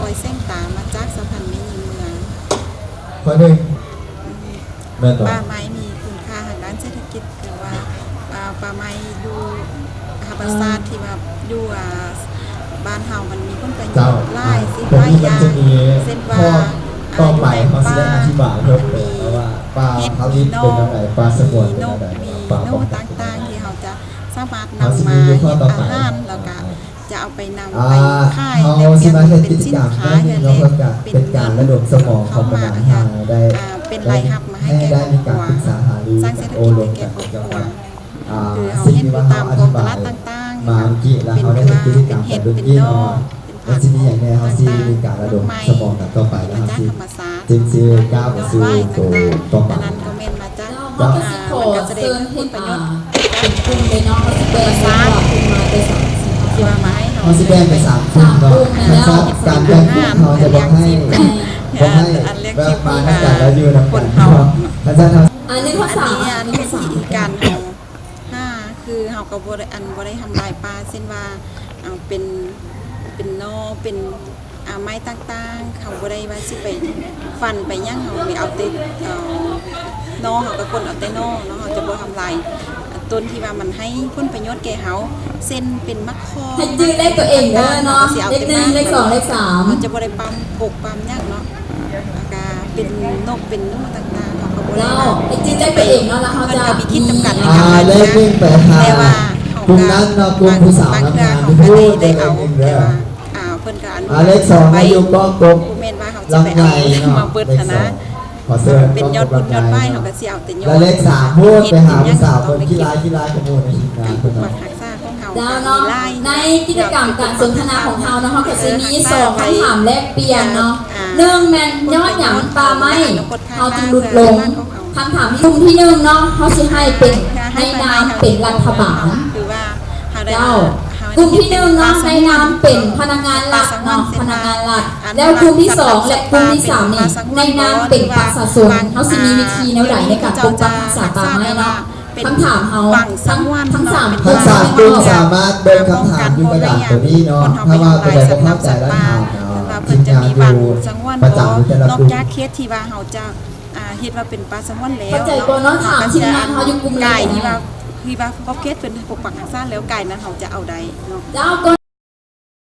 ຄອຍແສງຕາມາຈາກສະພານແມ່ຍິງເມືອງ. ຂໍ້ໜຶ່ງ ແມ່ນບໍ່? ປ່າໄມ້ມີຄຸນຄ່າທາງດ້ານເສດຖະກິດ ຄືວ່າ ອ່າ ປ່າໄມ້ຢູ່ທຳມະຊາດທີ່ວ່າຢູ່ ອ່າ ບ້ານເຮົາມັນມີຜົນປະໂຫຍດຫຼາຍ ເຈົ້າ ສິ່ງຫຼາຍຢ່າງ ເຊັ່ນວ່າ ຕໍ່ໄປເຮົາຊິໄດ້ອະທິບາຍເພີ່ມເຕີມວ່າ ປ່າຜະລິດເປັນແນວໃດ ປ່າສະຫງວນເປັນແນວໃດ ມີນົກຕ່າງໆ ທີ່ເຮົາຈະສາມາດນຳມາເຮັດອາຫານ ແລ້ວກະຈະເອົາໄປນຳໄປຂາຍ ແລກປ່ຽນເປັນສິນຄ້າ ແລກເປັນເງິນເຂົ້າມາ ເປັນລາຍຮັບມາໃຫ້ແກ່ຄອບຄົວ ສ້າງເສດຖະກິດໃຫ້ແກ່ຄອບຄົວ. ອ່າ ຄືເຮົາເຫັນຢູ່ຕາມທ້ອງຕະຫຼາດຕ່າງໆ ເປັນເຫືອກ ເປັນເຫັດ ເປັນໜໍ່ ເປັນຜັກຕ່າງໆ ມາຈາກທຳມະຊາດ ຈຶ່ງຊິກ້າວໄປສູ່ຕໍ່ໄປ. ອັນນັ້ນກໍແມ່ນມາຈາກ ເຈົ້າ ມັນກໍສະແດງເຖິງຜົນປະໂຫຍດ ອ່າ ເປັນກຸ່ມເລີຍເນາະ ເຮົາຊິແບ່ງ ທີ່ວ່າມາໃຫ້ເຮົາ ເຮົາຊິແບ່ງເປັນສາມກຸ່ມເນາະ ສາມກຸ່ມແລ້ວ ການແບ່ງກຸ່ມເຮົາຈະບໍ່ໃຫ້ ບໍ່ໃຫ້ແບບມານຳກັນແລ້ວຢູ່ນຳກັນເນາະ. ອັນນີ້ ອັນນີ້ວິທີການເຮົາຫາ ຄືເຮົາກໍບໍ່ໄດ້ ອັນ ບໍ່ໄດ້ທຳລາຍປ່າ ເຊັ່ນວ່າ ເອົາເປັນ ເປັນໜໍ່ ເປັນ ອ່າ ໄມ້ຕ່າງໆ ເຮົາບໍ່ໄດ້ວ່າຊິໄປຟັນໄປຫຍັງ ເຮົາໄປເອົາແຕ່ ເອົາໜໍ່ ເຮົາກໍກົນເອົາແຕ່ໜໍ່ເນາະ ເຮົາຈະບໍ່ທຳລາຍຕົ້ນທີ່ວ່າມັນໃຫ້ຜົນປະໂຫຍດແກ່ເຮົາ ເຊັ່ນເປັນໝາກຂອງ ໃຫ້ຈື່ເລກຕົວເອງເດີເນາະ ເຮົາກໍຊິເອົາແຕ່ໝາກ ເລກໜຶ່ງ ເລກສອງ ເລກສາມ ເຮົາຈະບໍ່ໄດ້ປ້ຳກົກປ້ຳຫຍັງເນາະ ແລ້ວກໍເປັນນົກເປັນໜູຕ່າງໆ ເຮົາກໍບໍ່ໄດ້ວ່າ ໃຫ້ຈື່ເລກຕົວເອງເນາະ ແລ້ວເຮົາຈະ ເພິ່ນກໍມີຂີດຈຳກັດໃນການ ອ່າ ເອົາແຕ່ໝາກ ແລກໜຶ່ງໄປຫາ ແຕ່ວ່າເຮົາກໍ ກຸ່ມນັ້ນເນາະ ກຸ່ມຜູ້ສາວງາມໆ ບາງເທື່ອເຮົາກໍໄດ້ ໄດ້ເອົາ ແຕ່ວ່າ ອ່າ ເພິ່ນກໍອະນຸຍາດ ອ່າ ເລກສອງ ໃຫ້ຢູ່ກ້ອງກົກ ບໍ່ແມ່ນວ່າເຮົາຈະໄປເອົາມາເບິດຫັ້ນນະ ເປັນຍອດບຸນຍອດໄມ້ ເຮົາກໍຊິເອົາແຕ່ຍອດ ແລະເລກສາມ ໂພດໄປຫາຜູ້ສາວເພິ່ນຂີ້ລ້າຍ ຂີ້ລ້າຍກະໂມໃນທີມງານເພິ່ນເນາະ. ໃນກິດຈະກຳການສົນທະນາຂອງເຮົາເນາະ ເຮົາກໍຊິມີສອງຄຳຖາມແລກປ່ຽນເນາະ ໜຶ່ງແມ່ນຍ້ອນຫຍັງປ່າໄມ້ເຮົາຈຶ່ງຫຼຸດລົງ? ຄຳຖາມກຸ່ມທີໜຶ່ງເນາະ ເຮົາຊິໃຫ້ເປັນ ໃນນາມເປັນລັດຖະບານ ເຈົ້າ ກຸ່ມທີໜຶ່ງເນາະ ໃນນາມເປັນພະນັກງານລັດເນາະ ພະນັກງານລັດ ແລ້ວກຸ່ມທີສອງ ແລະ ກຸ່ມທີສາມນີ້ ໃນນາມເປັນປະຊາຊົນ ເຮົາຊິມີວິທີແນວໃດໃນການປົກປັກຮັກສາປ່າໄມ້ເນາະ? ຄຳຖາມເຮົາ ທັງສາມກຸ່ມ ທັງສາມກຸ່ມສາມາດເບິ່ງຄຳຖາມຢູ່ກະດາດໂຕນີ້ເນາະ ຖ້າວ່າໂຕໃດບໍ່ເຂົ້າໃຈລະຖາມເນາະ ທີມງານຢູ່ປະຈຳຢູ່ແຕ່ລະກຸ່ມ ນອກຈາກເຂດທີ່ວ່າເຮົາຈະ ອ່າ ເຮັດວ່າເປັນປ່າສະຫງວນແລ້ວ ເຂົ້າໃຈບໍ່ເນາະ? ຖາມທີມງານເຮົາຢູ່ກຸ່ມ ກາຍທີ່ວ່າ ທີ່ວ່າຂອບເຂດເພິ່ນປົກປັກຮັກສາແລ້ວ ກາຍນັ້ນເຮົາຈະເອົາໄດ້ເນາະ ເຈົ້າ.